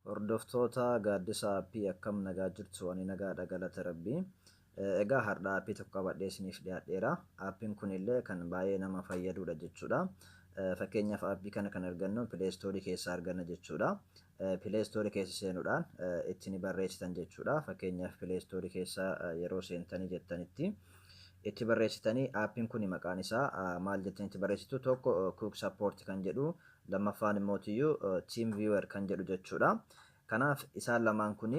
Hordoftoota Gaaddisa Aappii akkam nagaa jirtu? Ani nagaadha, galata Rabbii. Egaa har'a aappii tokko qabadhee isiniif dhiyaadheera. Aappiin kunillee kan baay'ee nama fayyadudha jechuudha. Fakkeenyaaf aappii kana kan argannu Play Store keessaa arganna jechuudha. Play Store keessa seenuudhaan itti ni barreessitan jechuudha. Fakkeenyaaf Play Store keessa yeroo seentanii jettanitti itti barreessitanii aappiin kun maqaan isaa maal jettanii itti barreessitu? Tokko Quick Support kan jedhu, lammaffaan immootiyyuu Team Viewer kan jedhu jechuudha. Kanaaf isaan lamaan kun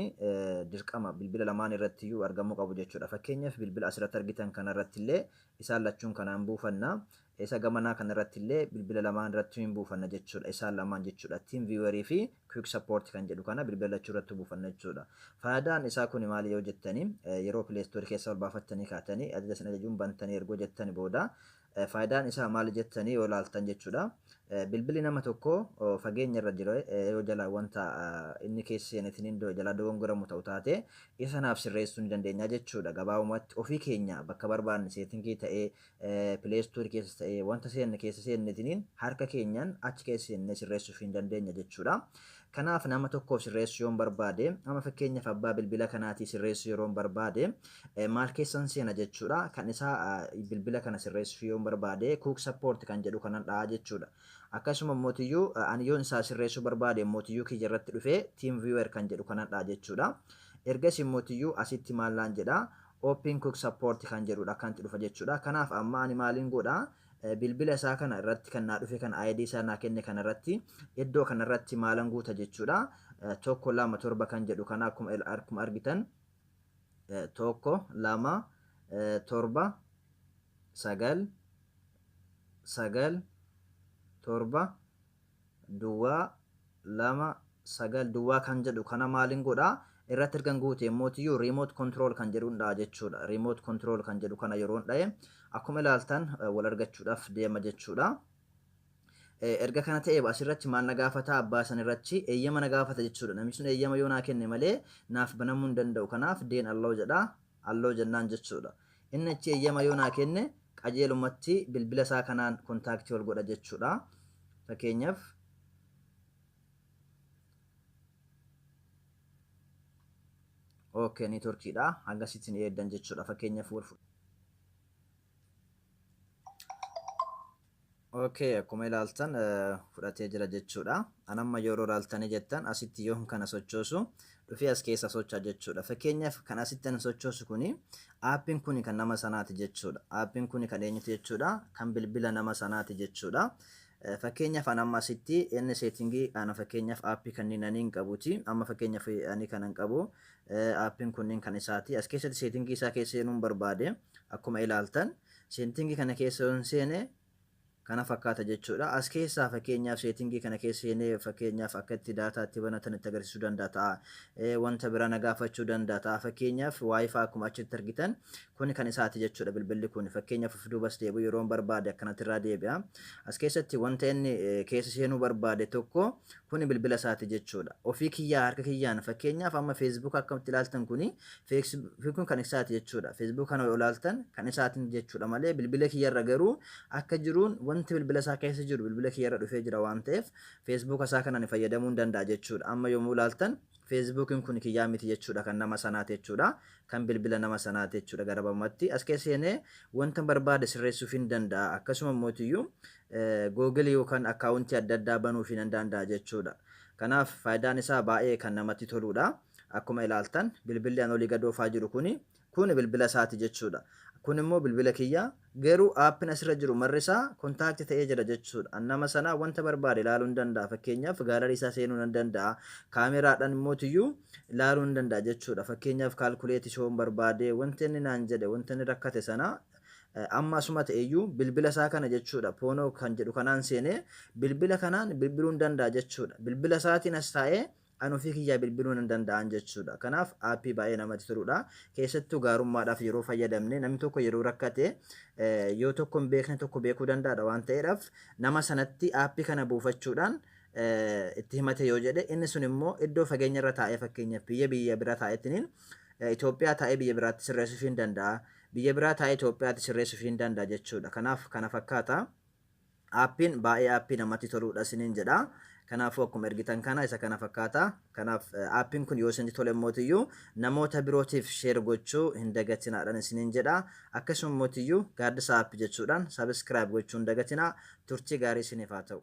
dirqama bilbila lamaan irrattiyyuu argamuu qabu jechuudha. Fakkeenyaaf bilbila asirratti argitan kanarratti illee isaan lachuun kanaan buufanna. Isa gamanaa kanarratti illee bilbila lamaan irratti hin buufanna jechuudha. Isaan lamaan jechuudha. Team Viewer fi Quick Support kan jedhu kana bilbila lachuu irratti buufanna jechuudha. Faayidaan isaa kun maali yoo jettanii, yeroo Play Store keessa ol baafattanii kaatanii ajaja isin ajajuun bantanii ergoo jettani booda faayidaan isaa maali jettanii yoo ilaaltan jechuudha. Bilbilli nama tokko fageenya irra jira yoo jala wanta inni keessa seenetiin jala dogongoramu ta'u taate, isa sanaaf sirreessuu ni dandeenya jechuudha. Gabaabumatti ofii keenya bakka barbaanne setting ta'ee, Play Store keessa ta'ee, wanta seenne keessa seennetiin harka keenyaan achi keessa seennee sirreessuuf hin dandeenya jechuudha. Kanaaf nama tokkoof sirreessuu yoon barbaade, amma fakkeenyaaf abbaa bilbila kanaatii sirreessuu yeroon barbaade, maal keessan seena jechuudha? Kan isaa bilbila kana sirreessuu yoon barbaade, Quick Support kan jedhu kanan dha'a jechuudha. Akkasuma mootiyyuu ani yoon isaa sirreessuu barbaade mootiyyuu kiyya irratti dhufee Team Viewer kan jedhu kanan dha'a jechuudha. Ergasii mootiyyuu asitti maal naan jedha? Open Quick Support kan jedhudha kanatti dhufa jechuudha. Kanaaf amma ani maaliin godha? Bilbila isaa kana irratti kan naa dhufe kana, ID isaa naa kenne kana irratti, iddoo kana irratti maalan guuta jechuudha? 1 2 7 kan jedhu kana akkuma argitan 1 2 7 9 9 7 duwwaa 2 9 duwwaa kan jedhu kana maaliin godhaa? Irratti ergan guute mootiyyuu remote control kan jedhuun dha'a jechuudha. Remote control kan jedhu kana yeroon dha'e, akkuma ilaaltan wal argachuudhaaf deema jechuudha. Erga kana ta'e asirratti maal na gaafata? Abbaa san irratti eeyyama na gaafata jechuudha. Namni sun eeyyama yoo naa kenne malee naaf banamuu hin danda'u. Kanaaf deen allow jedha. Allow jennaan jechuudha. Inni achi eeyyama yoo naa kenne, qajeelumatti bilbila isaa kanaan contact wal godha jechuudha. Fakkeenyaaf okay, networkiidha. Hangasitti ni eeddan jechuudha. Fakkeenyaaf wal okay, akkuma ilaaltan fudhatee jira jechuudha. Anamma yeroo ilaaltanii jettan asitti yoo kana sochoosu dhufee as keessa socho'a jechuudha. Fakkeenyaaf kan asitti ani sochoosu kuni, aappiin kuni kan nama sanaati jechuudha. Aappiin kuni kan eenyuti jechuudha? Kan bilbila nama sanaati jechuudha. Fakkeenyaaf an amma asitti inni setting ana fakkeenyaaf aappii kanneen ani hin qabuti. Amma fakkeenyaaf ani kanan qabu, aappiin kunniin kan isaati. As keessatti setting isaa keessa seenuun barbaade, akkuma ilaaltan setting kana keessa yoon seene kana fakkaata jechuudha. As keessaa fakkeenyaaf setting kana keessa seenee, fakkeenyaaf akka itti data itti banatan itti agarsiisuu danda'a ta'a. Wanta biraa na gaafachuu danda'a ta'a. Fakkeenyaaf WiFi akkuma achitti argitan kun kan isaati jechuudha bilbilli kun. Fakkeenyaaf of duubas deebi'u yeroon barbaade akkanatti irraa deebi'a. As keessatti wanta inni keessa seenuu barbaade tokko kuni bilbila isaati jechuudha. Ofii kiyyaa harka kiyyaan fakkeenyaaf amma Facebook akkamitti ilaaltan, kuni Facebook kan isaati jechuudha. Facebook kana yoo ilaaltan kan isaatiin jechuudha malee bilbila kiyyarra garuu akka jiruun wanti bilbila isaa keessa jiru bilbila kiyyarra dhufee jira waan ta'eef, Facebook isaa kana ni fayyadamuu hin danda'a jechuudha. Amma yommuu ilaaltan Facebookiin kun kiyyaa miti jechuudha, kan nama sanaati jechuudha. Kan bilbila nama sanaati jechuudha gabaabumatti. As keessa seenee wanta barbaade sirreessuuf hin danda'a. Akkasuma mootiyyuu Google yookaan account adda addaa banuuf hin danda'a jechuudha. Kanaaf faayidaan isaa baay'ee kan namatti toludha. Akkuma ilaaltan bilbilli an olii gad oofaa jiru kuni bilbila isaati jechuudha. Kun immoo bilbila kiyya, garuu aappiin asirra jiru marri isaa contact ta'ee jira jechuudha. An nama sanaa wanta barbaade ilaaluu hin danda'a. Fakkeenyaaf gallery isaa seenuu nan danda'a. Kaameraadhaan immootiyyuu ilaaluu hin danda'a jechuudha. Fakkeenyaaf calculate yoo barbaade, wanti inni naan jedhe, wanta inni rakkate sana amma asuma ta'eyyuu bilbila isaa kana jechuudha. Poonoo kan jedhu kanaan seenee bilbila kanaan bilbiluu hin danda'a jechuudha. Bilbila isaatiin as taa'ee an ofii kiyyaa bilbiluu nan danda'an jechuudha. Kanaaf aappii baay'ee namatti toludha. Keessattuu gaarummaadhaaf yeroo fayyadamne, namni tokko yeroo rakkate yoo tokko hin beekne tokko beekuu danda'adha waan ta'eedhaaf, nama sanatti aappii kana buufachuudhaan itti himate yoo jedhe, inni sun immoo iddoo fageenya irra taa'ee, fakkeenyaaf biyya bira taa'ettiniin Itoophiyaa taa'ee biyya biraatti sirreessuuf hin danda'a. Biyya biraa taa'ee Itoophiyaatti sirreessuuf hin danda'a jechuudha. Kanaaf kana fakkaata. Aappiin baay'ee aappii namatti toludha isiniin jedha. Kanaafuu akkuma ergitan kana isa kana fakkaata. Kanaaf aappiin kun yoo isinitti tole mootiyyuu namoota birootiif share gochuu hin dagatinaadhaan isiniin jedha. Akkasuma mootiyyuu Gaaddisa App jechuudhaan subscribe gochuu hin dagatinaa. Turtii gaarii isiniif haa ta'u.